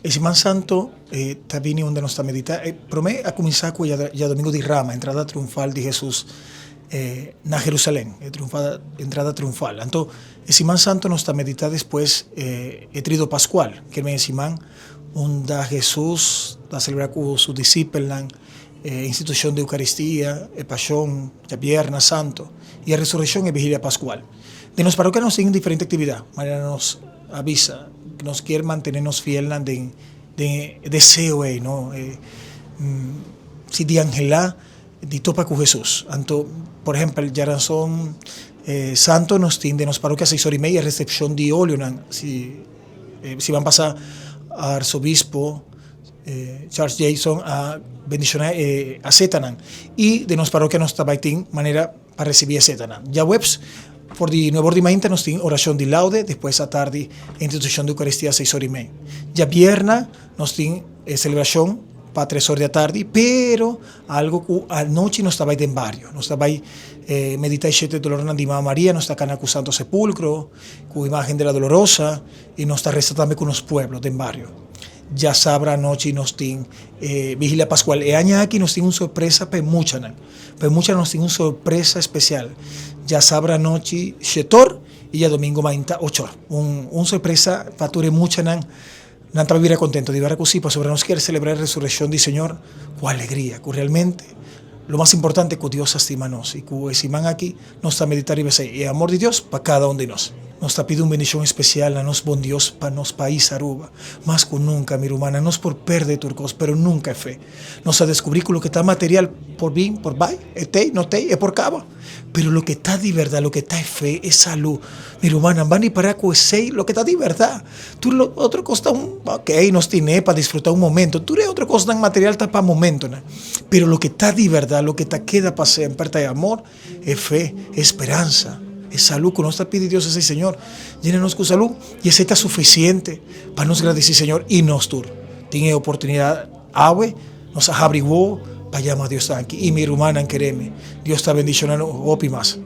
E Siman Santo ta bini unda nos ta medita. E prome a cuminsa cu djadomingo di Rama, entrada triunfal di Jesus na Jerusalem, e entrada triunfal. Anto e Siman Santo nos ta medita despues e Trido Pascual, kier men e siman unda Jesus ta celebra cu su discipelnan e institucion di Eucaristia, e Pasion, djabierna Santo y e Resurreccion, e Vigilia Pascual. Den nos parokia nos tin diferente actividad, manera nos a bisa nos kier mantene nos fielnan den den e deseo ey no e si di anhela di topa cu Jesus. Anto por ehempel djaranson santo nos tin den nos parokia seis ora y media recepcion di olionan si si ban pasa arzobispo Charles Jason a bendiciona e acetanan y den nos parokia nos ta bay tin manera pa recibi e setanan. Djaweps, for di nuebe or di mainta nos tin oracion di laude, despues atardi e institucion di Eucaristia seis or y mei. Djabierna nos tin e celebracion pa tres or di atardi, pero algo cu anochi nos ta bay den bario. Nos ta bay medita e shete dolornan di Mama Maria, nos ta cana cu Santo Sepulcro, cu imagen de la Dolorosa y nos ta reza tambe cu nos pueblo den bario. Djasabra anochi nos tin e Vigilia Pascual. E aña aki nos tin un sorpresa pa e muchanan. Pa e muchanan nos tin un sorpresa especial. Djasabra anochi shetor y djadomingo mainta ochor. Un un sorpresa pa tur e muchanan. Nan ta bira contento di bera cu si pasobra nos kier celebra e resurreccion di Señor cu alegria, cu realmente lo mas importante cu Dios a stima nos y cu e siman aki nos ta medita riba esey, e amor di Dios pa cada un di nos. Nos ta pidi un bendicion especial na nos bon Dios pa nos pais Aruba. Mas cu nunca, mi rumannan, nos por perde tur cos, pero nunca e fe. Nos a descubri cu loke ta material por bin, por bay, e tey, no tey, e por caba. Pero loke ta di berdad, loke ta e fe, e salu, mi rumannan, ban ripara cu esey loke ta di berdad. Tur lo otro cos ta un, ok, nos tine pa disfruta un momento, tur e otro cosnan material ta pa momentonan. Pero loke ta di berdad, loke ta keda pa semper ta e amor, e fe, e speransa, e salu cu nos ta pidi Dios esey, Señor, yena nos cu salu y esey ta suficiente pa nos gradici Señor y nos tur tin e oportunidad awe nos a habri wowo pa yama Dios danki y mi rumannan keremi Dios ta bendiciona nos hopi mas.